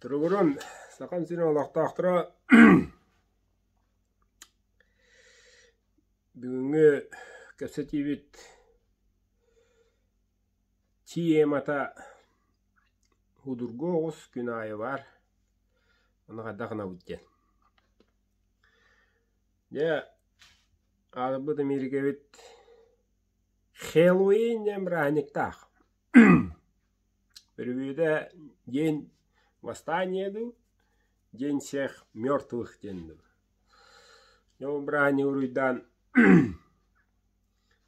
Туругурун, Сахам сирин олохтоохторо бүгүҥҥү кэпсэтиибит темата судургу оҕус күн аайы баар, ону хайдах гынабыт диэн. Дьэ, аатырбыт Эмиэрикэбит Хэллоуин диэн бырааһынньыктаах. Өрүбүөтэ День восстания дуу, День всех мертвых диэн дуу. Дьэ ол бырааһынньыгы уруйдаан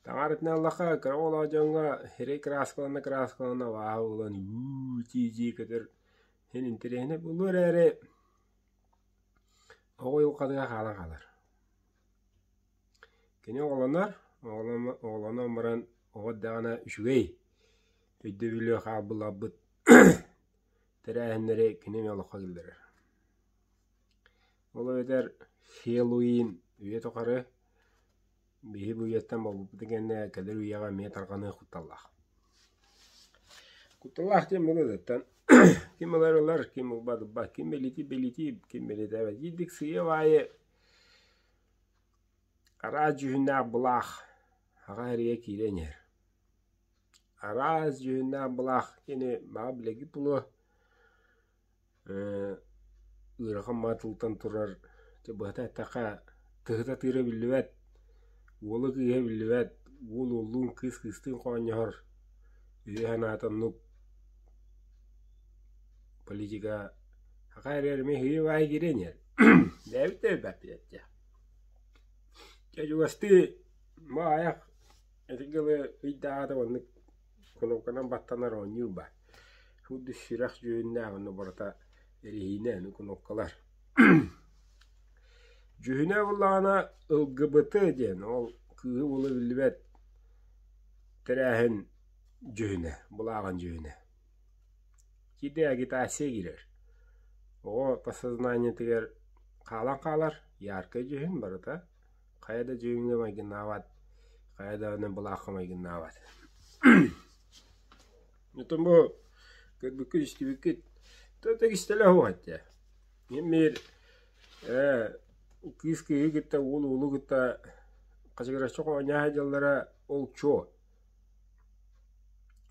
таҥарытынан ыллахха кыра оҕолоох дьоҥҥо сирэй кырааскалана-кырааскалана абааһы буолан уу дии-дии көтөр син интэриэһинэй буолуо эрээри оҕо уйулҕатыгар хаалан хаалар. Кини оҕолонор, оҕолонон баран оҕо эрдэҕинэ үчүгэй өйдөбүлү хаалбыларбыт тэрээһиннэри кини эмиэ олоххо киллэрэр. Ол эбэтэр Хэллоуин үйэ тухары биһи бу үйэттэн буолбуппутун кэннэ кэлэр үйэҕэ эмиэ тарҕаныах кутталлаах. Кутталлаах диэн буолуо ким ылар ылар, ким ылбат ылбат, ким бэлиэтиир бэлиэтиир, ким бэлиэтээбэт. Биирдик сыыйа-баайы Араас дьүһүннээх былаах аҕа эрийэ киирэн иһэр. Араас дьүһүннээх былаах диэни баҕа билэгит буолуо ыарахан маҕа тылтан турар дьэ быһата эттэххэ тыһыта тыыра биллибэт, уола кыыһа биллибэт, уол уоллуун, кыыс кыыстыын хоонньоһор өйө-санаата оннук политика Аха эрэр эмиэ үһү-баай киирэн иһэр. Бэйэбит да билбэппит этэ. Дьэ чугастыы бу айах ити дылы ыйдааҕыта оннук кнопканан баттанар оонньуур баар. Курдук сүрэх дьүһүннээх онно барыта эрэһиинэ аны кнопкалар. Дьүһүнэ буоллаҕына ЛГБТ диэн ол кыыһы уолу биллибэт тэрээһин дьүһүнэ, былааҕын дьүһүнэ. Киирдэ агитация киирэр. Оҕо подсознаниетыгар хаалан хаалар, яркай дьүһүн барыта, хайа да дьүһүҥҥэ майгыннаабат, хайа даҕаны былаахха майгыннаабат. Оттон бу көрбүккүт, истибиккит то кистэлэ суох этэ. Мин биир кыыс кыыһы кытта, уол уолу кытта хачыгыраччы оонньоон сылдьаллара ол чуо.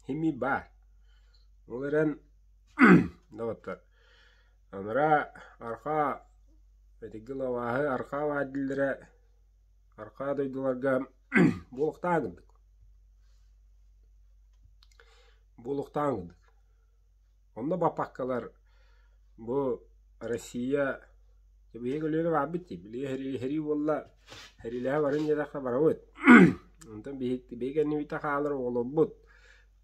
Ими баар. Ол эрэн доҕоттор, анараа арҕаа итиги лавааһы арҕаа баар дииллэрэ арҕаа дойдуларга буолуохтаах курдук. Буолуохтаах курдук. Онно баппаккалар бу Россия биһиги көлүөнэ баарбыт дии, билигин сэрии сэрии буолла, сэриилэһэ барын диэтэххэ барабыт. Онтон биһиги биһиги кэннибитэ хаалар оҕолорбут,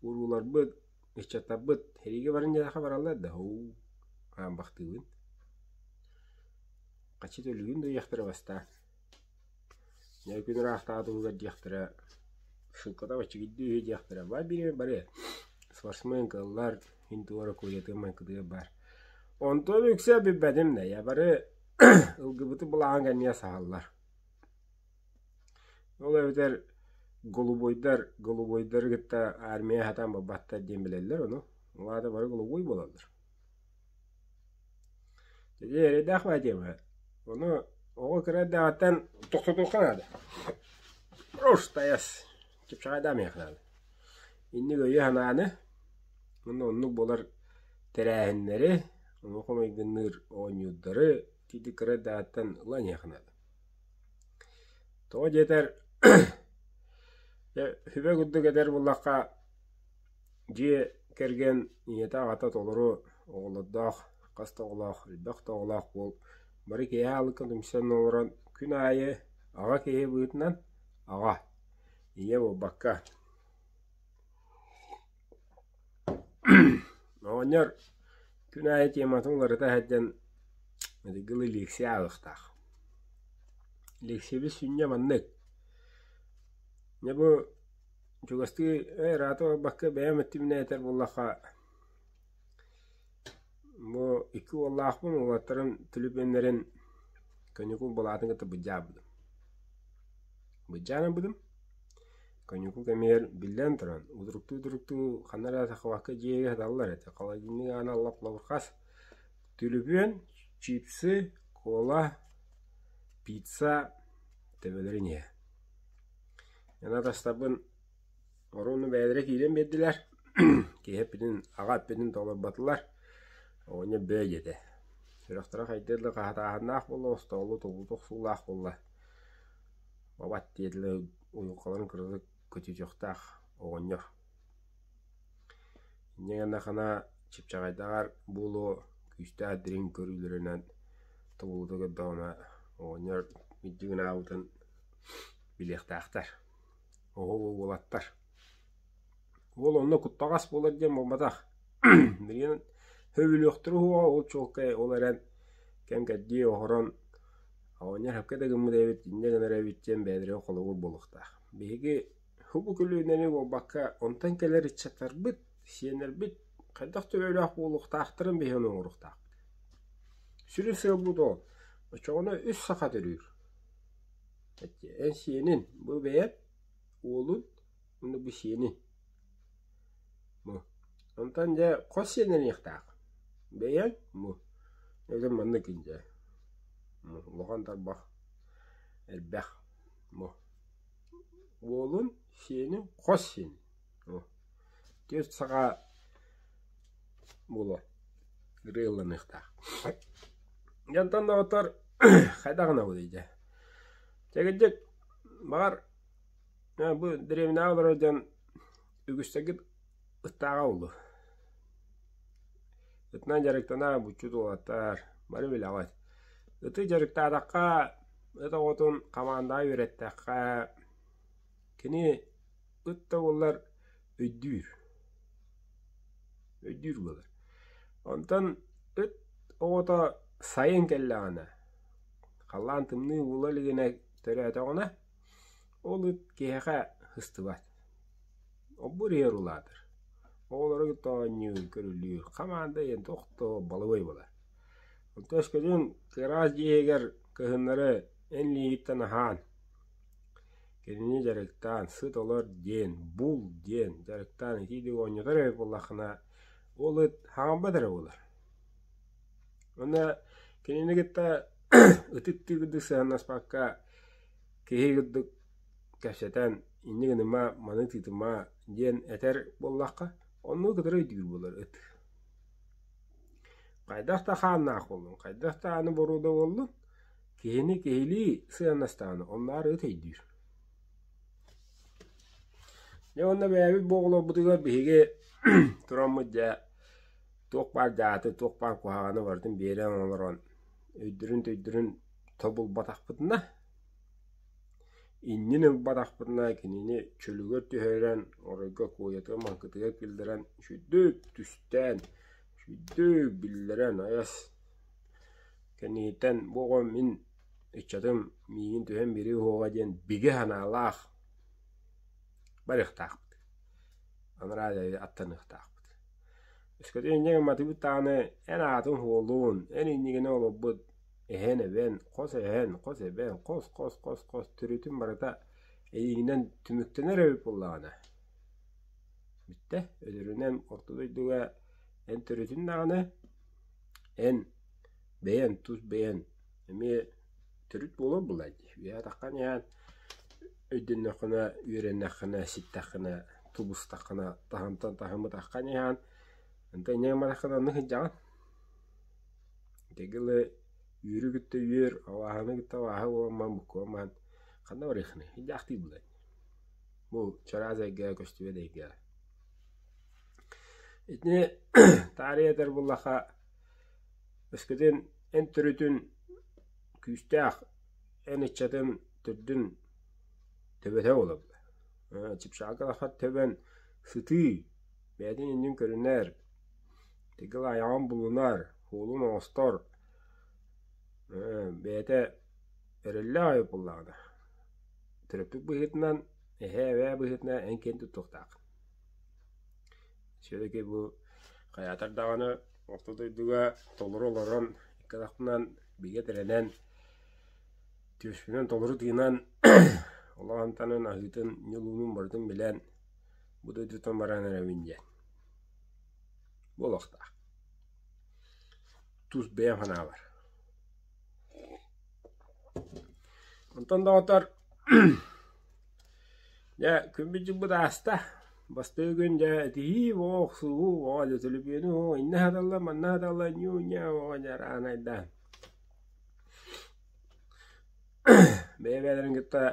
урууларбыт, ыччаттарбыт сэриигэ барын диэтэххэ бараллар да һуу хаамбахтыыбын. Хаччы төлүүгүн да диэхтэрэ бастаан. Дьэ күн ыраахтааҕы туһугар диэхтэрэ, ссылката баччыгыйдыы үһү диэхтэрэ, баар биир бары спортсмен кыаллар, иһин туора куйатын майгытыгар баар. Онтон үксэ билбэтим да, я бары ылгыбыты былаан кэннигэ саһаллар. Ол эбэтэр голубойдар, голубойдары кытта армия сатаан барбаттар диэн билэллэр ону. Ол аата бары голубой буолаллар. Ити эрэйдээх баа диэмэ. Ону оҕо кыра эрдэҕиттэн тохтотуохха наада. Уж тайас чыпчаҕайдаамыйах наада. Инник өйү-санааны уонна оннук буолар тэрээһиннэри, онуоха майгынныыр оонньуурдары ити кыра эрдэҕиттэн ылан иһиэххэ наада. Тоҕо диэтэр сүбэ курдук этэр буоллахха Дьиэ кэргэн ийэтэ-аҕата толору оҕолордоох, хас да оҕолоох, элбэх да оҕолоох буол бары киэһэ аалыкка түмсэн олорон күн аайы аҕа киһи быһыытынан аҕа, ийэ буолбакка оҕонньор күн аайы тематын уларыта сылдьан ытыгылыы лекция ааҕыахтаах. Лекциябыт сүнньэ маннык: дьэ бу Чугастыы ээ ыраата барбакка бэйэм өттүбүнэн этэр буоллахха бу икки уоллаахпын, уолаттарым түлүпүөннэрин каникул былаатын кытта былдьаабытым. Былдьаан ылбытым. Каникул кэмигэр биллэн туран утуруктуу-утуруктуу ханна эрэ тахсыбакка дьиэгэ сыталлар этэ. Холодильник аана лап-лабырхас. Түлүпүөн, чипсы, кола, пицца төбөлөрүн иһэ. Эн атастарбын оруону бэйэлэрэ киирэн биэрдилэр, киһи эппитин, аҕа эппитин толорботулар, оҕонньор бөө диэтэ. Сүрэхтэрэ хайдыар да хаһытааһыннаах буолла, остоолу тобулу охсуулаах буолла. Бабат диэтилэр уйулҕаларын кыратык көтүтүөхтээх оҕонньор. Инньэ гыннахына чыпчаҕайдаҕар буолуо күүстээх дириҥ көрүүлэринэн тобулута көрдөҕүнэ оҕонньор илдьи гынаабытын билиэхтээхтэр. Оҕо уолаттар. Уол онно куттаҕас буолар диэн буолбатах. Билигин сөбүлүөхтэрэ уһуоҕа ол чуолкай ол эрэн кэм-кэрдии оһорон оҕонньор сөпкө да гыммыт эбит, инньэ гынар эбит диэн бэйэлэригэр холобур буолуохтаах. Биһиги Бу көлүөнэни буолбакка, онтон кэлэр ыччаттарбыт, сиэннэрбит хайдах төбөлөөх буолуохтаахтарын биһиги оҥоруохтаахпыт. Сүрүн сыалбыт ол. Оччоҕуна үс саха төрүүр. Эн сиэнин, бу бэйэм, уолун уонна бу сиэнин. Бу. Онтон дьэ хос сиэннэниэхтээх. Бэйэҥ бу. Эбэтэр маннык дьэ. Улахан тарбах элбэх. Бу. Уолун сиэнин хос сиэнин түөрт саҕа буолуо ырыа ылланыахтаах. Дьэ онтон доҕоттор хайдах гынабытый дьэ? Чэгирдик баҕар бу дэриэбинэҕэ олорор дьон үгүстэргит ыттааҕа буолуо. Ытынан дьарыктана буччут уолаттар бары билэҕит. Ыты дьарыктаатахха Ыт оҕотун хамаандаҕа үөрэттэххэ, кини ыт да буоллар өйдүүр, өйдүүр буолар. Онтон ыт оҕото сайын кэллэҕинэ, халлаан тымныы буола илигинэ төрөөтөҕүнэ, ол ыт киһиэхэ сыстыбат. Олбур иһэр улаатар. Оҕолору кытта оонньуур, көрүлүүр, хамаанда диэн тохтоо балабыай буолар. Онтон өскөтүн кыраас дьиэ иһигэр кыһыннары эн илиигиттэн аһаан, кинини дьарыктаан, сыт олор диэн, бул диэн дьарыктаан итиидик оонньотор эбит буоллаххына, ол ыт хаампат эрэ буолар. Уонна кинини кытта ытыктыы курдук сыһыаннаспакка киһи курдук кэпсэтэн инньэ гыныма, маны тыытыма диэн этэр буоллахха, оннук кытары өйдүүр буолар ыт. Хайдах да хааннаах буоллун, хайдах да аны боруода буоллун, киһини киһилии сыаннастаҕына оннооҕор ыт өйдүүр. Дьэ уонна бэйэбит бу оҕолорбутугар биһиги тураммыт дьэ туох баар дьааты, туох баар куһаҕаны барытын биэрэн олорон өйдөрүн-төйдөрүн тобулбатахпытына Иннин ылбатахпытына кинини чөлүгэр түһэрэн, оройго куойатын маҥкытыгар киллэрэн үчүгэйдик түстээн, үчүгэйдик биллэрэн айас кэнниттэн бу оҕо мин ыччатым миигин түһэн биэриэ уһуоҕа диэн бигэ санаалаах барыахтаахпыт, анараа аттаныахтаахпыт. Өскөтүн инньэ гымматыбыт даҕаны эн аатын суолун, эн иннигинэ олорбут Эһэн эбэн, хос эһэн, хос эбэн, хос-хос-хос-хос төрүтүн барыта эйигинэн түмүктэнэр эбит буоллаҕына, бүттэ, өлөрүнэн орто дойдуга эн төрүтүн даҕаны, эн бэйэн тус бэйэн эмиэ төрүт буолар буоллаҕа дии. Үөһэ таххан иһэн өйдөннөххүнэ, үөрэннэххинэ, ситтэххинэ, тубустаххына, таһымтан таһымы таххан иһэн, онтон инньэ гымматаххына оннук сылдьаҕын. Дэгилэ үөрү кытта үөр, абааһыны кытта абааһы буоламман буккуламман ханна барыаххыный, дьаахтыы булан. Бу чараас эйгэ көстүбэт эйгэ. Итини таарыйа этэр буоллахха, өскөтүн эн төрүтүн күүстээх, эн ыччатын төрдүн төбөтө буолабыт. Чыпчаалга төбөн сытыы, бэйэтин иннин көрүнэр, Тигил айаҕын булунар, уолун оҥостор, бэйэтэ эрэллээх аҕай буоллаҕына, төрөппүт быһыытынан, эһээ-эбээ быһыытынан эн киэн туттуохтааххын. Все-таки бу хайаатар даҕаны орто дойдуга толору олорон, икки атахпынан бигэ тирэнэн, түөспүнэн толору тыынан, олох амтанын, аһыытын, ньулуунун барытын билэн, бу дойдуттан баран эрэбин диэн. Буолуохтаах. тус бэйэм санаабар. Онтон доҕоттор дьэ күммүт-дьылбыт ааста. Бастакы күн дьэ этиһии оҕо охсуһуу оҕо дьэ төлөпүөнү оҕо иннэ саталла манна саталла ньуу-ньаа оҕо дьэ араанайдаан Бэйэ-бэйэлэрин кытта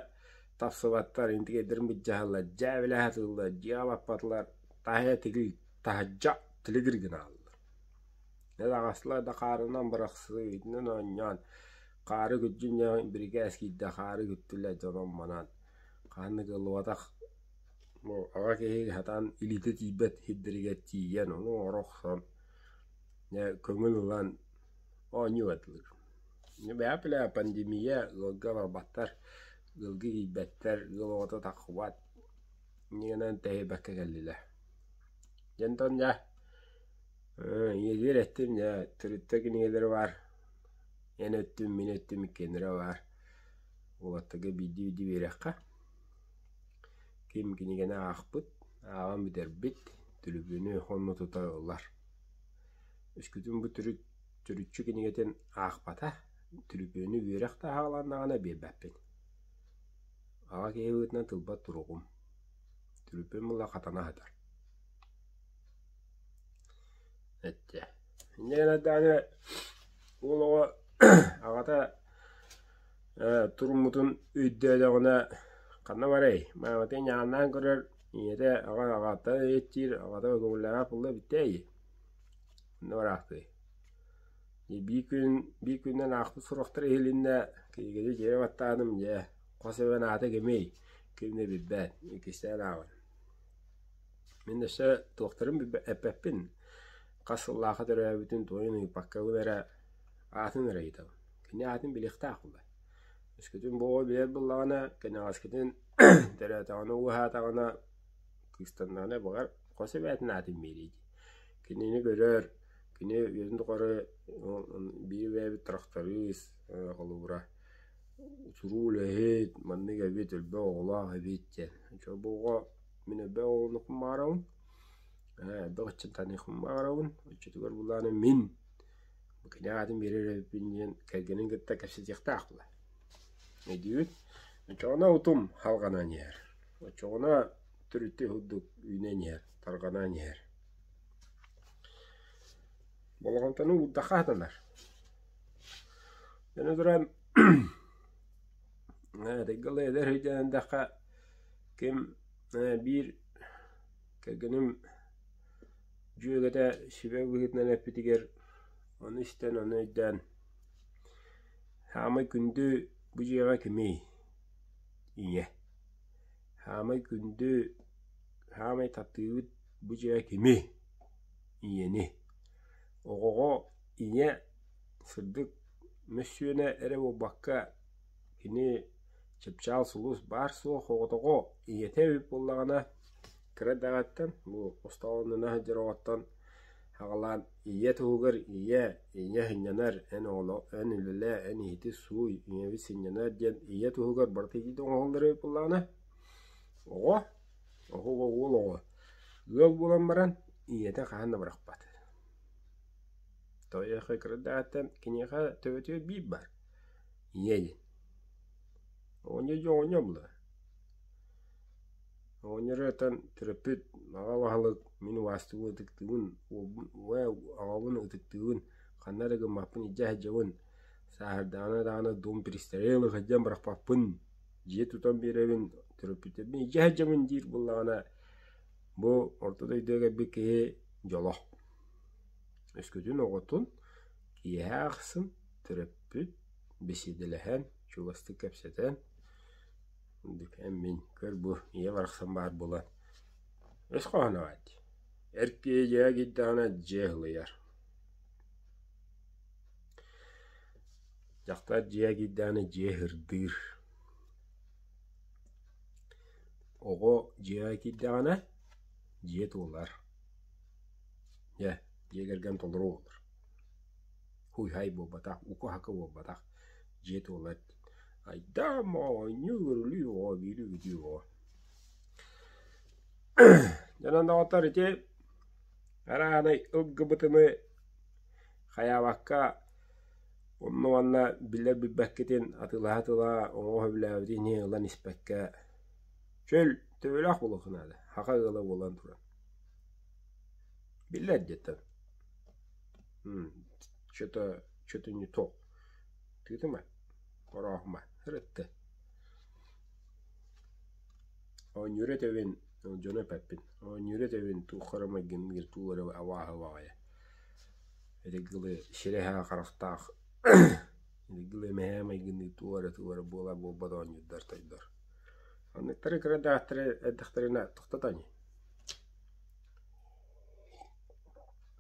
тапсыбаттар, интигэйдэрин былдьаһаллар, дьээбэлэһэ сатыыллар, дьиэҕэ баппатылар, таһыйа тигил, таһырдьа тилигир гынааллар. Дьэ даҕаслар да хаарынан бырахсыы, итинэн оонньоон, хаары күрдьүн дьон бирикээс киирдэ, хаары күттүлэр дьонум манан. Ханнык ыллыбатах бу аҕа киһи сатаан илиитэ тиийбэт сирдэригэр тиийэн, ону оҥоро охсон, дьэ көҥүл ылан оонньуу бардылар. Бэйэ пандемия ыалга барбаттар, ыалга киирбэттэр, ыал оҕото тахсыбат, инньэ тэһийбэккэ кэллилэр. Дьэ онтон дьэ ийэлиир эттим дьэ төрүттэр кинигэлэрэ баар, эн өттүм, мин өттүм иккиэннэрэ баар, уолаттарга биирдии-биирдии биэриэххэ. Ким кинигэни аахпыт, ааҕан бүтэрбит, төлөпүөнү онно тута ылар. Өскөтүн бу төрүт төрүччү кинигэтин аахпата, түлүпүөнү үөрэх да аҕаланнаҕына биэрбэппин. Аҕа киһи быһыытынан тылбат туругум. Түлүпүөн буолла хатана сытар. Эттэ. Инньэ гынан даҕаны уол оҕо аҕата туруммутун өйдөөтөҕүнэ ханна барай, мааматын ньаҕаннаан көрөр, ийэтэ аҕа аҕаттан ыйыттыыр, аҕата көҥүллээҕэ буолла эбиттэй Онно бараахтыай. Биир күн биир күнүнэн аахпыт сурахтара иһилиннэ, кинигэни дьиэбэр баттааным дьэ, хос эбэн аата кимий, ким да билбэт, иккистээн ааҕан. Мин өссө туохтарын эппэппин, хас сыллаахха төрөөбүтүн туойун ыйыппаккабын эрэ аатын эрэ ыйытабын. Кини аатын билиэхтээх буолла. Өскөтүн бу оҕо билэр буоллаҕына, кэнэҕэскитин төрөөтөҕүнэ ууһаатаҕына, кыыстаннаҕына баҕар хос эбээтин аатын биэриэ дии. Кинини көрөр, кини үйэтин тухары биир бэйэбит тракторист, холобура, туруу үлэһит, маннык эбит, элбэх оҕолоох эбит диэн. Оччо бу оҕо мин элбэх оҕолонуохпун баҕарабын, элбэх ыччаттаныахпын баҕарабын, оччотугар былаана мин бу кини аатын биэрэр эбиппин диэн кэргэнин кытта кэпсэтиэхтээх буолар. Өйдүүгүт? Оччоҕуна утум халҕанан иһэр. Оччоҕуна төрүттү курдук үүнэн иһэр, тарҕанан иһэр. Болҕомтону уурдахха сатанар. Аны туран этэргэ эдэр сылдьан эрдэххэ ким биир кэргэним дьүөгэтэ сүбэ быһыытынан эппитигэр ону истэн, ону өйдөөн саамай күндү бу дьиэҕэ кимий? Ийэ. Саамай күндү, саамай таптыыбыт бу дьиэҕэ кими? Ийэни. Оҕоҕо ийэ сырдык мөссүөнэ эрэ буолбакка, кини чыпчаал сулус баар-суох оҕотоҕо ийэтэ эбит буоллаҕына, кыра эрдэҕиттэн бу остоолунана сылдьар оҕоттон аҕалаан ийэ туһугар ийэ, ийэ сынньанар, эн оҕоло эн үлэлээ, эн иһити сууй, ийэбит сынньанар диэн ийэ туһугар барыта итии оҥоһуллар эбит буоллаҕына, оҕо, оҕо уол оҕо ыал буолан баран ийэтэ хаһан да бырахпат. Тоойуохха кыра эрдэҕиттэн киниэхэ төбөтүгэр биир баар, ийэ диэн. Оҕонньор дьэ оҕонньор буолар. Оҕонньору этэн төрөппүт аҕа баһылык мин убаастыыбын ытыктыыбын аҕабын ытыктыыбын ханна эрэ гыммаппын илдьэ сылдьабын сааһырдаҕына даҕаны дом престарелых илдьэн бырахпаппын дьиэ тутан биэрэбин төрөппүттэрбин илдьэ сылдьабын диир буоллаҕына бу орто дойдуга кэлбит киһи дьоло. Өскөтүн оҕотун киэһэ ахсын төрөппүт бэсиэдэлэһэн чугастык кэпсэтэн Эн мин көр бу ийэ барахсан баар буолан өс хоһооно дии Эр киһи дьиэҕэ киирдэҕинэ дьиэ ыһылыйар Дьахтар дьиэҕэ киирдэҕинэ дьиэ ыһырдыыр Оҕо дьиэҕэ киирдэҕинэ дьиэ туолар Дьэ, дьиэ кэргэн толору буолар Хуй-хай буолбатах, уку-хака буолбатах, дьиэ туолар Айдаан оонньуу көрүлүү оҕо биирүү оҕо Дьонон доҕоттор ити араанай ылгыбытыны Хайаабакка онно-манна биллэр билбэккитин атыылаһа-атыылаһа оҥоһо сөбүлээбитин иһин ылан испэккэ чөл төбөлөөх буолуохха наада, саха ыала буолан туран. Биллэр диэттэн Что-то что-то не то. Тыытыма, орооһума, ырытты. Оонньуур этэбин, дьону эппэппин. Оонньуур этэбин туох эрэ майгынныыр туох эрэ абааһы баҕайы. Ити сирэһэ харахтаах ити мэһээ майгынныыр туох эрэ туох эрэ буолар буолбат оонньуурдар тойдор. Оннуктары кыра эрдэхтэринэ тохтото ини.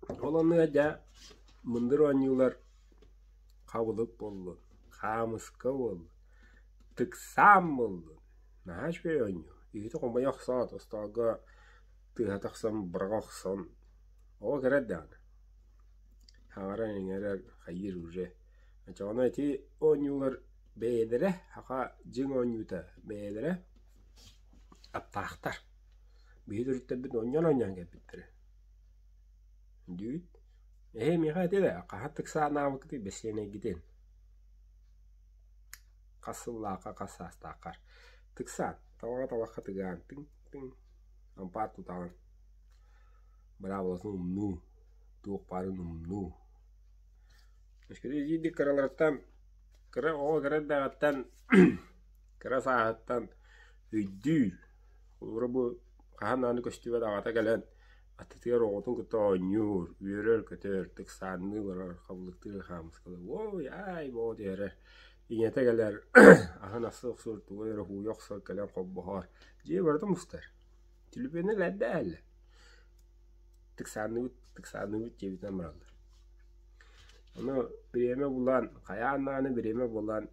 Ол оннугар дьэ мындыр оонньуулар хабылык буоллун, хаамыска буоллун, тыксаан буоллун наһаа үчүгэй оонньуу. Киһитэ хомойо охсоот, остуолга тыаһа тахсан быраҕа охсон оҕо кэрэ даҕаны саҥарар-иҥэрэр хайыыр уже. Оччоҕуна ити оонньуулар бэйэлэрэ саха дьиҥ оонньуута бэйэлэрэ аптаахтар. Биһи төрүттэрбит оонньоон-оонньоон кэлбиттэрэ. Дүүт, эһээ миэхэ этэ да, хаһан тыксаанаабыккытый бэссиэнэйгитин? Хас сыллаахха, хас саастааххар. Тыксаан, талаҕа талахха тыгаан, тыҥ-тыҥ, ампаар тутаҕын. Быраабылатын умнуу, туох баарын умнуу. Өскөтө итиирдик кыраларыттан, кыра оҕо кыра эрдэҕиттэн, кыра сааһыттан өйдүүр. Холобура бу хаһан даҕаны көстүбэт аҕата кэлэн аттытыгар оҕотун кытта оонньуур, үөрэр-көтөр, тыксаанныы барар, хабылыктыыр хаамыскалыы уой аай буола түһэрэр. Ийэтэ кэлэр аһын асы охсор, тугу эрэ һууйа охсор кэлэн холбоһор. Дьиэ барыта мустар. Түлүпүөнэ элэрдэ эһэллэр. Тыксаанныыбыт, тыксаанныыбыт диэбитинэн бараллар. Ону бириэмэ булан, хайаан даҕаны бириэмэ булан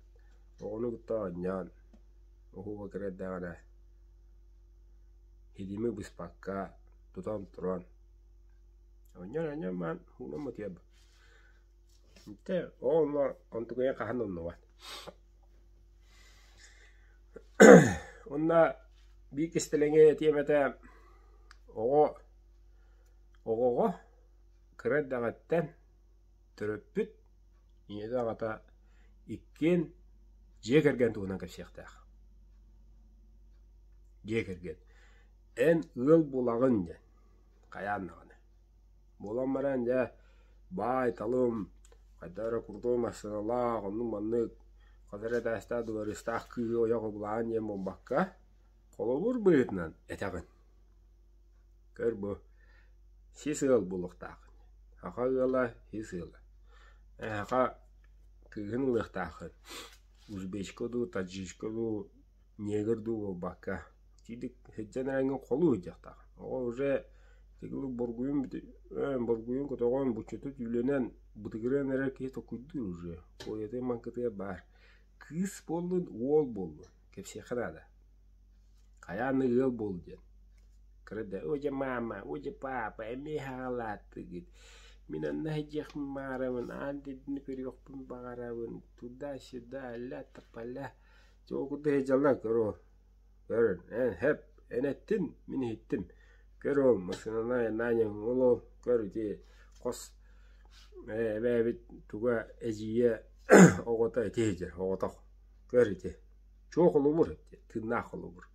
оҕону кытта оонньоон, оһуоба кыра эрдэҕинэ илими быспакка тутан туран оонньоон-оонньоон баран уунан мутуйарбыт. Ити ол онно онтукайа хаһан оннубат. Уонна биир кистэлэҥи этиэм этэ оҕо оҕоҕо кыра эрдэҕиттэн төрөппүт ийэтэ аҕата иккиэн дьиэ кэргэн туһунан кэпсиэхтээх. Дьиэ кэргэн эн ыал буолаҕын диэн хайаан даҕаны. Буолан баран дьэ баай-талым, хайдах эрэ крутой массыыналаах, оннук-маннык хас эрэ этээстээх дыбарыастаах кыыһы ойох ыллаан диэн буолбакка, холобур быһыытынан этэҕин. Көр бу, сис ыал буолуохтааххын. Саха ыала сис ыала. Эһэхэ кыыһын ылыахтааххын. Узбечка дуу, таджичка дуу, негр дуу буолбакка. Итиитик сылдьан эрэҥҥин холуу сылдьыахтаах. Оҕо уже тигили боргуйун боргуйун көтөҕөн буччута түүлэнэн бытыгыран эрэр киһи толкуйдуур уже. Куойатын маҥкытыгар баар. Кыыс буоллун, уол буоллун кэпсиэххэ наада. Хайаан да ыал буол диэн. Кыра да «О дьэ маама, о дьэ паапа, эмиэ хаалаатыгыт, мин онно сылдьыахпын баҕарабын, аан дойдуну көрүөхпүн баҕарабын, туда-сюда, ля-тополя». Дьэ ол курдук сылдьаллар көр ол. Көр, эн хэп, эн эттин, мин иһиттим. Көр ол, массыынанан айаннаан ол ол, көр ити хос эбээбит туга эдьиийэ оҕото ити сылдьар, оҕотох. Көр ити. Чуо холобур, тыыннаах холобур.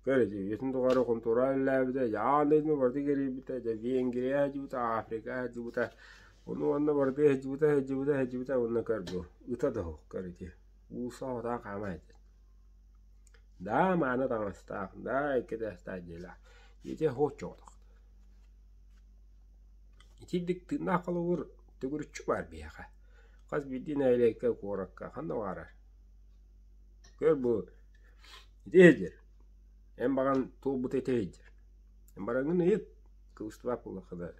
Көр ити үйэтин тухары хонтуора үлэлээбитэ, аан дойдуну барыта кэрийбитэ, дьэ Венгрия сылдьыбыта, Африка сылдьыбыта, ону уонна барыта сылдьыбыта, сылдьыбыта, сылдьыбыта уонна көр бу, ыта да суох, көр ити, уулусса оҕотоон хаама сылдьар. Да, мааны таҥастаах, да, икки этээстээх дьиэлээх. Ити суох чоҕотох. Итирдик тыыннаах холобур төгүрүччү баар биһиэхэ. Хас биирдии нэһилиэккэ, куоракка ханна баҕарар. Көр бу ити иһдир. Эн баҕан туолбута ити иһдир. Эн бараҥҥын ыйыт, кыбыстыбат буоллаххына,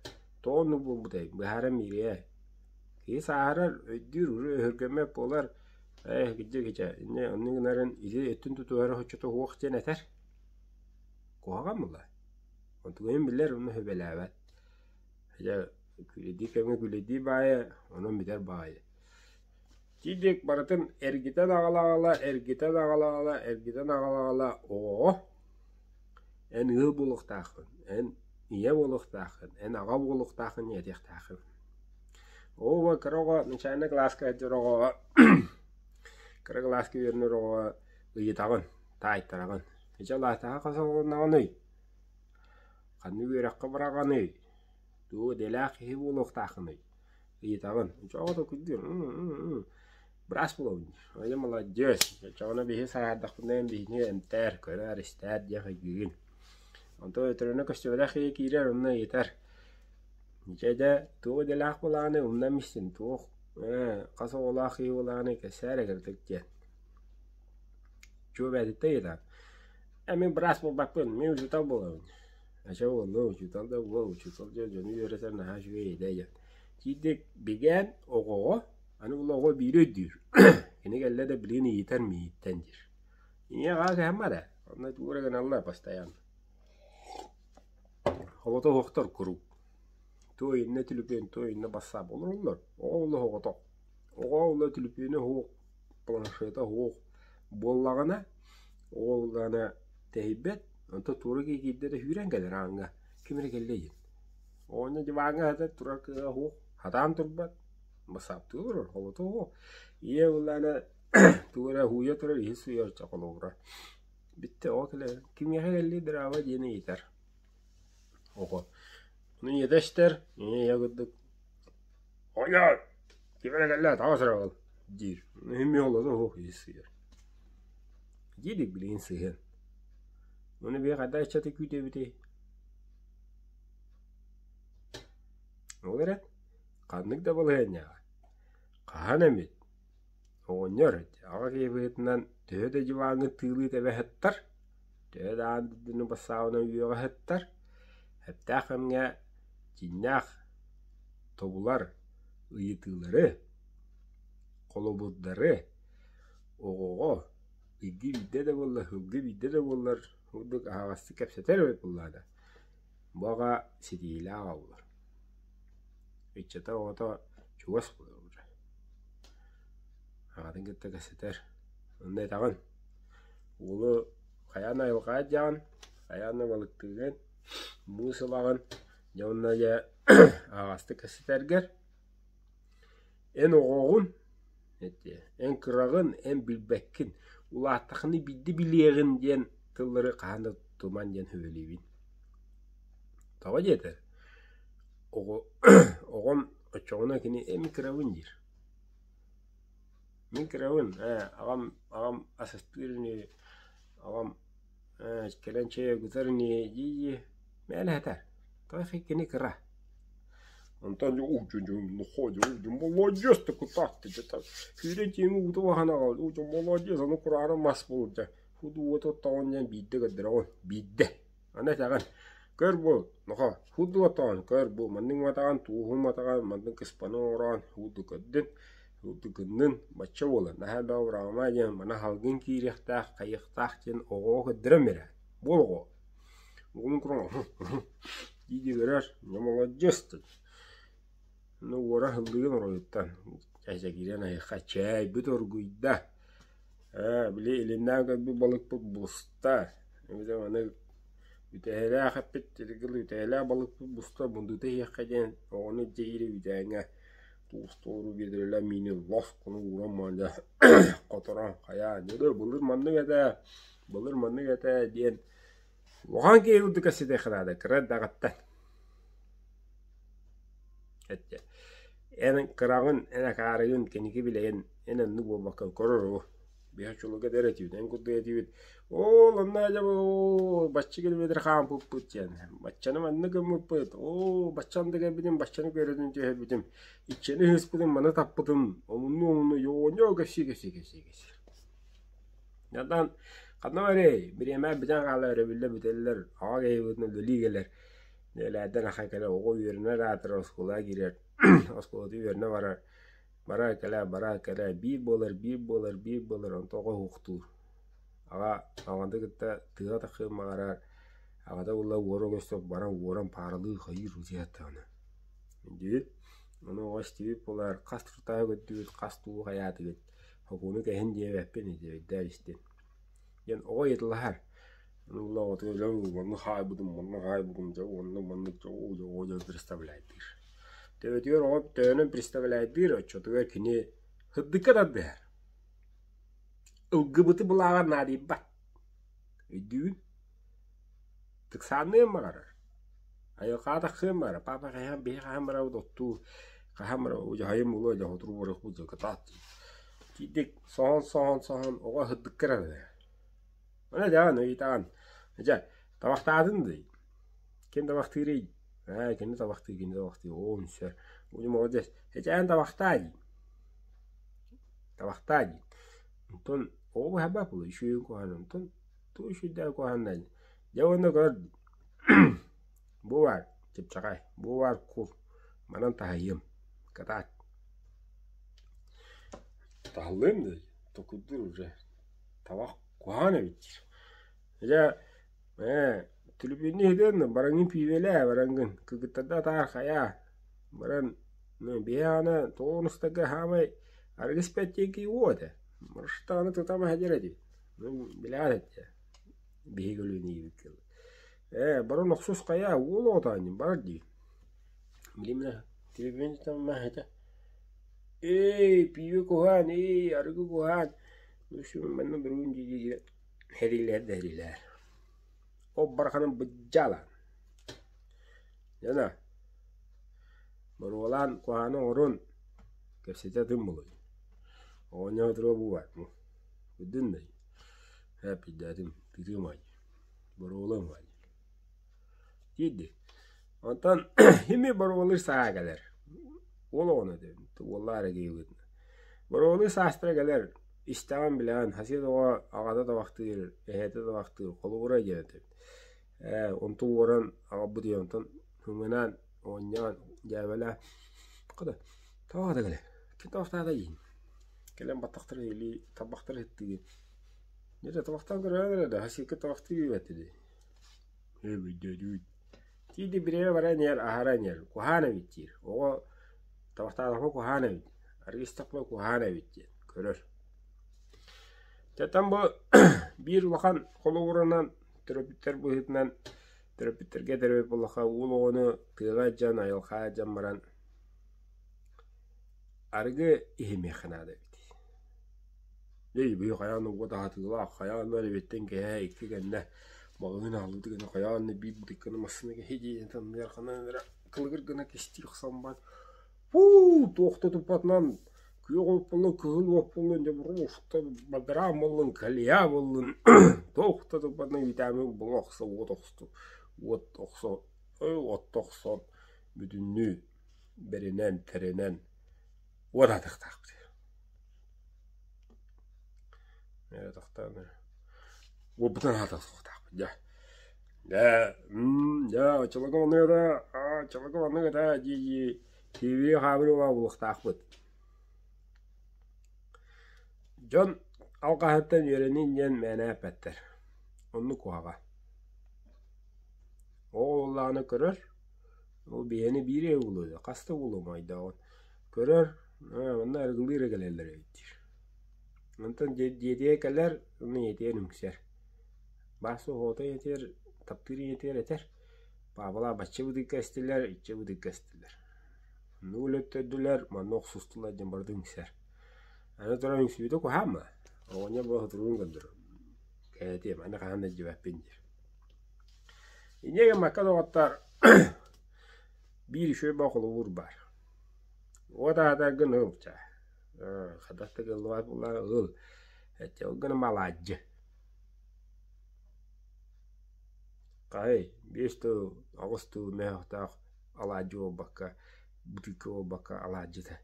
тоҕо оннук буолбутай, быһааран биэриэ. Киһи сааһырар, өйдүүр, уже өһүргэммэт буолар, ээ кырдьык ичэ, инньэ оннук гынарын ити өттүн тутуһара соччото суох диэн этэр. Куһаҕан буолла. Онтугайын билэр уонна сүбэлээбэт. Дьэ күлэдии кэмҥэ күлэдии баайа, онон бүтэр баайа. Тиийдик барытын эргитэн аҕала-аҕала, эргитэн аҕала-аҕала, эргитэн аҕала-аҕала оҕоҕо эн ыал буолуохтааххын, эн ийэ буолуохтааххын, эн аҕа буолуохтааххын этиэхтааххын. Оо, кыра оҕо начальнай кылааска сылдьар оҕо кыра кылааска үөрэнэр оҕо ыйытаҕын, таайтараҕын. Ичэ улаатаҕа хас оҕолонноҕунуй? Ханнык үөрэххэ бараҕыный? Туох идэлээх киһи буолуохтааххыный? Ыйытаҕын. Ичэ оҕо толкуйдуур быраас буолабын диир. Ой, маладьыас! Оччоҕуна биһи сааһырдахпытына эн биһини эмтээр, көрөөр, истээр диэх өйдүүгүн. Онтон өтөрүнэ көстүбэтэх киһи киирэр онно ыйытар. Дьэ дьэ, туох идэлээх буолаҕыный умнан истин, туох хас оҕолоох киһи буолаҕыный кэпсээ эрэ кырдьык диэн. Чуо бэйэтиттэн ыйытар. Ээ мин быраас буолбаппын, мин учуутал буолабын. Ача буоллун, учуутал да буол, учуутал дьон дьону үөрэтэр наһаа үчүгэй идэ диэн. Тиийдик бигээн оҕоҕо, аны була оҕо биири өйдүүр. Кини кэллэ да билигин ыйытар миигиттэн диир. Ийэ аҕа кыһаммат ээ, онно тугу эрэ гыналлар постоянно. Оҕото оһохтор куруук. Туой иннэ түлүпүөн, туой иннэ бассаап олороллор. Оҕо олох оҕотох. Оҕо оло түлүпүөнэ суох, планшета суох буоллаҕына, оҕо буоллаҕына тэһийбэт, онтон туора киһи киирдэ да сүүрэн кэлэр ааҥҥа, ким эрэ кэллэ диэн. Оҕонньор дьыбааҥҥа сытар, турар кыаҕа суох, сатаан турбат, бассааптыы олорор, оҕото суох. Ийэ буоллаҕына тугу эрэ һууйа турар, иһит сууйар чэ холобура. Бүттэ оҕо кэлэр, кимиэхэ кэллий дыраба диэн ыйытар оҕо. Ону ийэтэ истэр, ийэ курдук «Оҕонньор, ким эрэ кэллэ, таҕыс эрэ ол» диир. Иһин олото суох иһит сыыйар. Диирик билигин сыһыан. Ону биһи хайдах ыччаты күүтэбитий? Ол эрэн, ханнык да балаһыанньаҕа, хаһан эмит Оҕонньор аҕа киһи быһыытынан төһө да дьыбааҥҥы тыылыы тэбэ сыттар, төһө да аан дойдуну бассаабынан үөҕэ сыттар, сөптөөх кэмҥэ дьиҥнээх тобулар ыйытыылары, холобурдары оҕоҕо ыйга биирдэ да буоллар, сылга биирдэ да буоллар курдук аһаҕастык кэпсэтэр эбит буоллаҕына, бу аҕа ситиһиилээх аҕа буолар. Ыччата оҕото чугас буолар. Аҕатын кытта кэпсэтэр. Онно этэҕин, уолу хайаан айылҕаҕа илдьэҕин, хайаан да балыктыыгын, муус ылаҕын, дьэ уонна дьэ аһаҕастык кэпсэтэргэр эн оҕоҕун, эн кыраҕын, эн билбэккин, улааттаххына биирдэ билиэҕин диэн тыллары хаһан да туттуман диэн сөбүлүүбүн. Тоҕо диэтэр, оҕо оҕом оччоҕуна кини «Эн кырабын» диир. Мин кырабын, ээ аҕам аҕам ас астыыр ини, аҕам ээ кэлэн чэй ыгытар ини дии-дии мээлэ сытар. Тоҕо кини кыра. Онтон молодец ты кутаах сүүрэн тииҥи уута баһан аҕал молодец ону кураанах мас буолда худу уоту оттоҕун диэн биирдэ көрдөрөҕүн биирдэ Аны этэҕин, көр бу, нохоо, һуудулатаҕын, көр бу, маннык матаҕын, тууһун матаҕын, маннык кыспаны оҥороон, һууду көрдүн, һууду гыннын, бачча буолан, наһаа элбэҕи быраҕыма диэн, маны салгын киириэхтээх, хайыахтаах диэн оҕоҕо көрдөрөн биэрэр. Буол оҕо. Оҕону көрөн дии-дии көрөр, дьэ молодец Ну уора һыллыгын оройуттан чэчэкиирэн айахха чээйбит оргуйда ээ били илиннээн көрбүт балыкпыт буста эбэтэр аны үтэһэлээх эппит тиргил үтэһэлээх балыкпыт буста мундута иһиэххэ диэн оҕону илдьэ иирэ үүтээҥҥэ туус туору биэдэрэлээх миини лох гына ууран маанньа хоторон хайаан дьэ былыр маннык этэ былыр маннык этэ диэн улахан киһи курдук кэпсэтиэххэ наада кыра эрдэҕиттэн Эттэ: «Эн кыраҕын, эн акаарыгын, кэнники билэйэн, эн оннук буолбакка көрөр оо, биһи чулуга да эрэ этибит, эн курдук этибит, оол онно дьэ оо бачча километр хаампыппыт диэн, баччаны маннык гыммыппыт, оо баччаны да кэлбитим, баччаны көрөтүн түһэрбитим, иччэни ыһыспытым, маны таппытым, омунну-омунну йоонньоо кэпсии кэпсии кэпсии кэпсии Онтон ханна барыай, бириэмэ бүтэн хаалар, өрөбүллэр бүтэллэр, аҕа киһибитин үлэлии кэлэр Дэлээрдэн ахан кэлэ оҕо үөрэнэр аатырар оскуолаҕа киирэр, оскуолатын үөрэнэ барар, бара кэлэ, бара кэлэ, биир буолар, биир буолар, биир буолар, онтон оҕо уһуктуур. Аҕа аҕаны кытта тыаҕа тахсыан баҕарар, аҕата буолла уора оҥостон баран уоран пааралыы хайыыр утуйаттаҕына. Диир. Ону оҕо истибит буолар, хас туртаҕы көрдүгүт, хас тугу хайаатыгыт, сокуону кэһин диэбэппин ити өйдөөн истин. Диэн оҕо ыйыталаһар. Манна хаайбытым, манна хаайбытым, дьэ уонна маннык дьэ оо дьэ оо дьэ представляйдыыр. Төбөтүгэр оҕо төһөнөн представляйдыыр, оччотугар кини сырдыкка тардыһар. Ылгыбыты былааҕар наадыйбат. Өйдүүгүн? Тыксаанныан баҕарар. Айылҕаҕа тахсыан баҕарар. Папа хаһан биһи хаһан барабыт оттуу, хаһан барабыт дьаһайым буолуо дьэ сотору барыахпыт дьэ кытаат дии. Итинник соһон-соһон-соһон оҕо сырдыкка эрэ Аны даҕаны ыйытаҕын, дьэ, табахтаатын дии. Ким табахтыырый? Ээ, кини табахтыы, кини табахтыы, оо, үнсэр. Уйу молодец. Эчээн табахтаа дии. Табахтаа дии. Онтон оҕо быһарбат буолуо, үчүгэйин куһаҕанын. Онтон тугу үчүгэйдээх куһаҕаннай. Дьэ уонна көр, бу баар чыпчахай, бу баар кур, манан таһыйыам, кытаат. Таһыллыам дии, токуйдуур уже. Табах куһаҕан эбит диир. Дьэ, ээ, түлүпүөннүү сытыан бараҥҥын пиибэлээ, бараҥҥын, кыргыттарда атаар хайаа, баран биһи аана тоҕо онустарга саамай арыгы испэт диэн киһи уо этэ. Марштааны тутама сылдьар этибит. Билэҕит этэ биһиги өлүөнэ иибиккэ. Ээ, баран охсус хайаа, уол оҕото аанньын бар дии. Билиминэ түлүпүөн этэ. Эй, пиибэ куһаан, эй, арыгы куһаан Манна буруун дии-дии хэриилэһэр да хэриилэһэр. Ол бараханын быдьаалаан. Дьоно, боруолаан куһааны оҥорун, кэпсэтэ атын булуй. Оҕонньор туруо бу Үрдүн да эппийдээтим, тыытыам аайы, боруолуом аайы. Тиийди. Онтон ими боруолуур саа кэлэр. Уол оҕону этэбин, уоллаах эрэ киһи быһыытынан. Боруолуур саастара кэлэр, истэҕин билэҕин, хасыт оҕо аҕата табахтыыр, эһэтэ табахтыыр, холобура диэн этэбин. Ээ, онту уоран аҕалбыт ийэ онтон ымынаан, оонньоон, дьээбэлээн, хата, табах да кэлэр, ким табахтаата диин. Кэлэн баттахтара илии, тарбахтара сыттыгын. Дьэ, табахтаан көрөөр эрэ да, хасыыкка табахтыы диэбэт дии. Тиийди бириэмэ баран иһэр, аһаран иһэр, куһаан эбит диир. Оҕо табахтаатахпына куһаан эбит, арыгы истэхпинэ куһаан эбит диэн көрөр. Дьэ бу биир улахан холобурунан төрөппүттэр быһыытынан төрөппүттэргэ төрөөбүт буоллахха уол оҕону тыаҕа дьон, айылҕаҕа дьон баран арыгы иһимиэххэ наада эбит. Дьэ быйыл хайаан да уот аһатыылаах, хайаан да эбиэттэн кэһээ икки гэннэ маҕаһыын аһыллыбыт гына хайаан да биир бытыкканы массыына кэһии диэн санныгар ханан эрэ кылыгыр гына кистии охсон баран фуу туох да туппатынан күөх уот буоллун кыһыл уот буоллун дьэ просто бадараан буоллун калья буоллун туох да туппатынан витамин була охсо уот охсу уот охсо отто охсон бүтүннүү бэринэн тэринэн уот аһатыахтаахпыт. Тохтоон уоппутун аһатыахтаахпыт дьэ. Дьэ, дьэ, оччолорго маннык этэ, оччолорго маннык этэ дии-дии тииби хаабыры булуохтаахпыт. Дьон алҕаһыттан үөрэниин диэн мээнэ эппэттэр. Оннук куһаҕан. Оҕо буоллаҕына көрөр, ол биһиэни биир эрэ булуо, хас да булуо моойдооҕун. Көрөр, манна арыгылыыр эрэ кэлэллэр эбит диир. Онтон дьиэтигэр кэлэр, уонна ийэтигэр үҥсэр. Баас оҕото ийэтигэр, таптыыр ийэтигэр этэр: «Паапалаах бачча бытыыкка эстилэр, иччэ бытыыкка эстилэр. Оннук өлөттөрдүлэр, манна охсустулар» диэн барыта үҥсэр. Аны туран үҥсүбүтэ куһаама, оҕонньор буола сотуруун көрдөрөр. Кээтиэм, аны хаһан да илдьибэппин диир. Инньэ гыммакка доҕоттоор, биир үчүгэй бөҕө холобур баар. Уот аһатаргын ыл чаа, хата тыгыллыбат буоллаҕына ыл, эчэ ол гына малаадьы. Хай, биэс тыл, аҕыс тыл мөһөөхтөөх алаадьы буолбакка, бытыыкка буолбакка алаадьыта.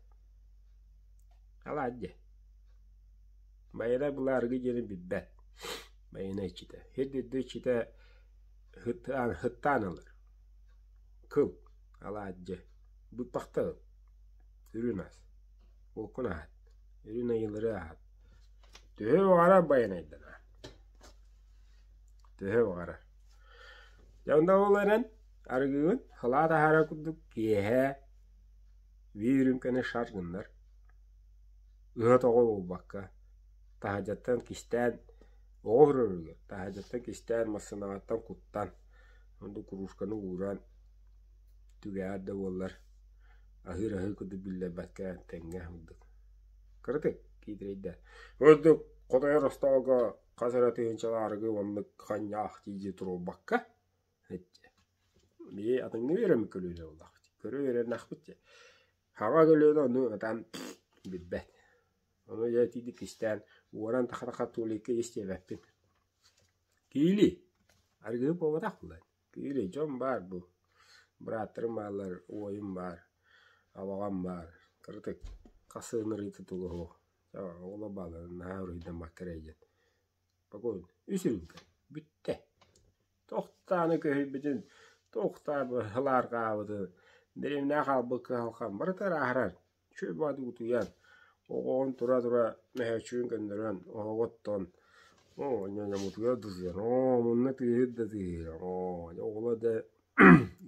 Алаадьы. Байанай былааргы диэни билбэт. Байанай иччитэ. Сир-дойду иччитэ һыттаан, һыттаан ылар. Кыл, алаадьы, быппахта ыл. Үрүн ас. Уоккун аһат. Үрүн айылары аһат. Төһө баҕарар байанайданар. Төһө баҕарар. Дьэ онно ол эрэн арыгыгын халаат аһара курдук киэһэ биир үрүүмкэни шар гыннар. Ыһа-тоҕо буолбакка, таһырдьаттан кистээн оҕо көрөрүгэр таһырдьаттан кистээн массыынаҕыттан куттан, онтон кружканы ууран, түгэҕэр да буоллар. Аһыыр аһыы курдук биллэрбэккэ тэҥҥэ курдук. Кыратык киитэрэйдэ. Ордук хотойор остоолго хас эрэ тыһыынчалаах арыгы оннук ханньаах дии туруорбакка Бии атыҥҥа үөрэммит көлүөнэ буоллахпыт. Көрө үөрэннэхпит дии. Хаҥа көлүөнэ ону ытан билбэт. Ону дьэ итиитик кистээн уоран таха-таха туалетка ис диэбэппин. Киили арыгыһыт буолбатах буолан. Киили дьон баар бу. Бырааттарым бааллар, уойум баар, абаҕам баар. Кыратык хас сылын арыыта тулуһуох. Оҕолор бааллар наһаа уруһуйдаммакка эрэ диэн. Спокойно. Үс үрүҥкэ. Бүттэ. Тохтааны көһүйбүтүн, тохтаа быһалаарҕаабытын, дэриэбинэҕэ хаалбыт кыһалҕам барыта ырааһырар. Үчүгэй баҕайытык утуйан, оҕоҕун тура-тура мөһөөччүгүн көннөрөн, оһоҕу оттон, оо, ньоньом утуйар да утуйар, оо, мунна тыаһыыр да тыаһыыр, оо, оҕолор да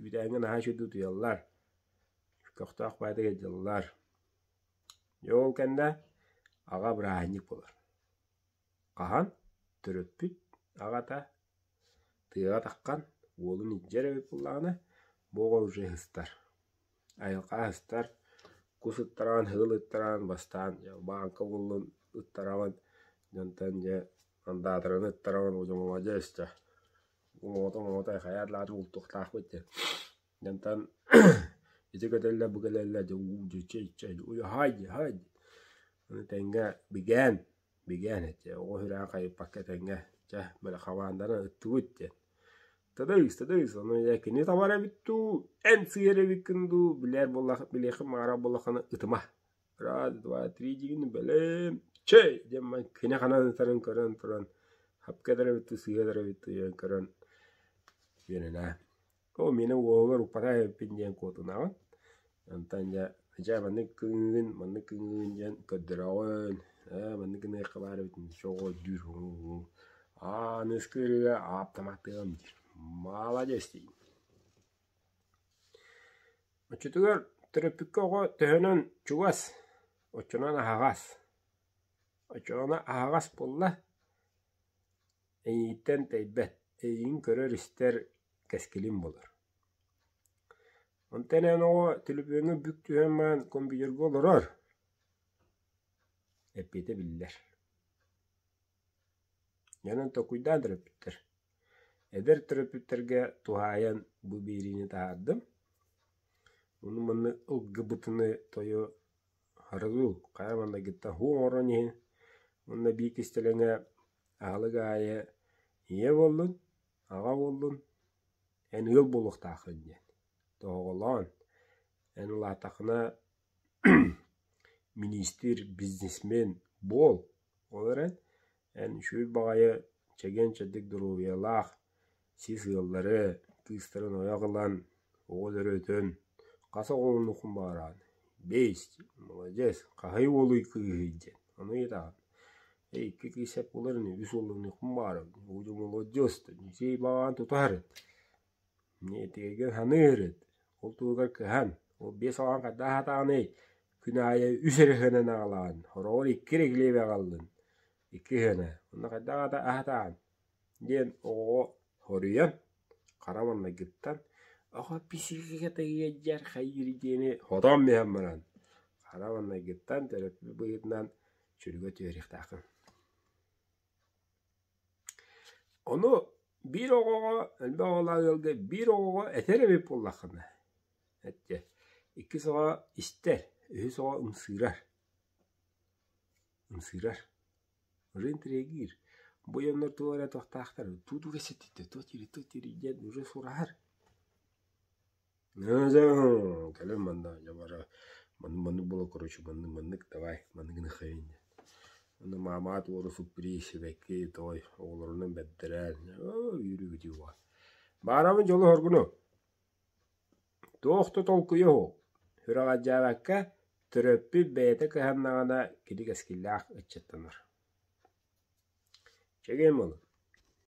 үүтээҥҥэ наһаа үчүгэйдик утуйаллар, көхтөөх баҕайытык сылдьаллар. Дьэ ол кэннэ аҕа бырааһынньык буолар. Хаһан төрөппүт аҕата тыаҕа таххан уолун илдьэр эбит буоллаҕына, бу оҕо уже ыһыстар, айылҕа ыһыстар, кус ыттараҕын, ыһыал ыттараҕын, бастаан бааҥка уолун ыттараҕын, онтон дьэ андаатараны ыттараҕын, маладьыас дьэ оҥото-оҥото хайаан да бултуохтаахпыт диэн. Онтон ити көтөллөр бу кэлэллэр дьэ уу дьэ чэй чэй уйаһаай дьаһай ону тэҥҥэ бигээн бигээн этэ оҕо сүрэҕэ хайыппакка этэҥҥэ чэ били хамаанданы ыттыбыт диэн тадыыс тадыыс ону дьэ кини табар эбит дуу эн сыыйар эбиккин дуу билэр буоллах билиэххин баҕарар буоллаххына ытыма раз два три диигин бэлэм чэй диэн баран кини ханан ытарын көрөн туран хапка ытар эбит дуу сыыйа ытар эбит дуу диэн көрөн үөрэнээ Ол миэнэ уолугар укпатах эбиппин диэн куотунаҕын. Онтон дьэ, дьэ маннык кыҥыыгын, маннык кыҥыыгын диэн көрдөрөҕүн, ээ маннык гыныахха баар эбит ничего өйдүүр аа аныгыскы ырыа ааптаматыам диир. Маладьыас диир. Оччотугар төрөппүккэ оҕо төһөнөн чугас, оччонон аһаҕас. Оччоҕуна аһаҕас буолла, эйигиттэн тэйбэт, эйигин көрөр-истэр кэскилин булар. Онтон эн оҕо төлөпүөҥҥэ бүк түһэн баран компьютерга олорор, эппиэтэ биллэр. Дьонун толкуйдаан төрөппүттэр. Эдэр төрөппүттэргэ туһаайан бу биэриини таһаардым. Ону манна ылгыбытыны тойо арыгы хайа маннайгыттан һуу оҥорон иһин уонна биир кистэлэҥэ аһылык аайы ийэ буоллун, аҕа буоллун эн ыал буолуохтааххын диэн тоһоҕолоон эн улааттаххына миниистир, бизнесмен буол, ол эрэн эн үчүгэй баҕайы чэгиэн-чэбдик доруобуйалаах сис ыаллары, кыыстарын ойох ылан, оҕо төрөтөн, хас оҕолонуоххун баҕараҕын? Бэйс, маладьыас, хаһый уолуй кыыһый диэн, ону ыйытаҕын. Ээ, икки кыыс сөп буолар ини, үс уолланыахпын баҕарабын, оо, маладьыас, үчүгэй баҕаҕын тутуһар Этигэргин саныыр эт, ол туһугар кыһан, ол биэс аҕаҥ хайдах аһатаҕыный, күн аайы үс эрэ ыһыанан аҕалаҕын, хороҕор икки эрэ килиэби аҕаллын, икки ыһыана, онно хайдах аһатаҕын диэн оҕоҕо хоруйан, хара маҥнайгыттан оҕо психиката ыалдьар хайыыр диэни хотон биһэн баран, хара маҥнайгыттан төрөппүт быһыытынан чөлүгэр түһэриэхтээххин. Ону биир оҕоҕо, элбэх оҕолоох ыалга биир оҕоҕо этэр эбит буоллаххына, эттэ, иккис оҕо истэр, үһүс оҕо ымсыырар, ымсыырар, уже интриэгиир. Бу дьоннор туох эрэ туохтаахтар, туу-туу кэпсэттиттэр, туох диирий, туох диирий диэн уже сураһар. Кэлин манна дьэ бара маннык маннык буола короче маннык маннык давай маннык гыныаххайын диэн. Уонна маамаҕа туора сюрприз сибэкки той оҕолорунан бэрдэрэн оо үөрүү-көтүү буолар. Баарабын дьолу-соргуну Туох да толкуйа суох, сүрэҕэлдьээбэккэ төрөппүт бэйэтэ кыһаннаҕына кини кэскиллээх ыччаттанар. Чэгиэн буолун.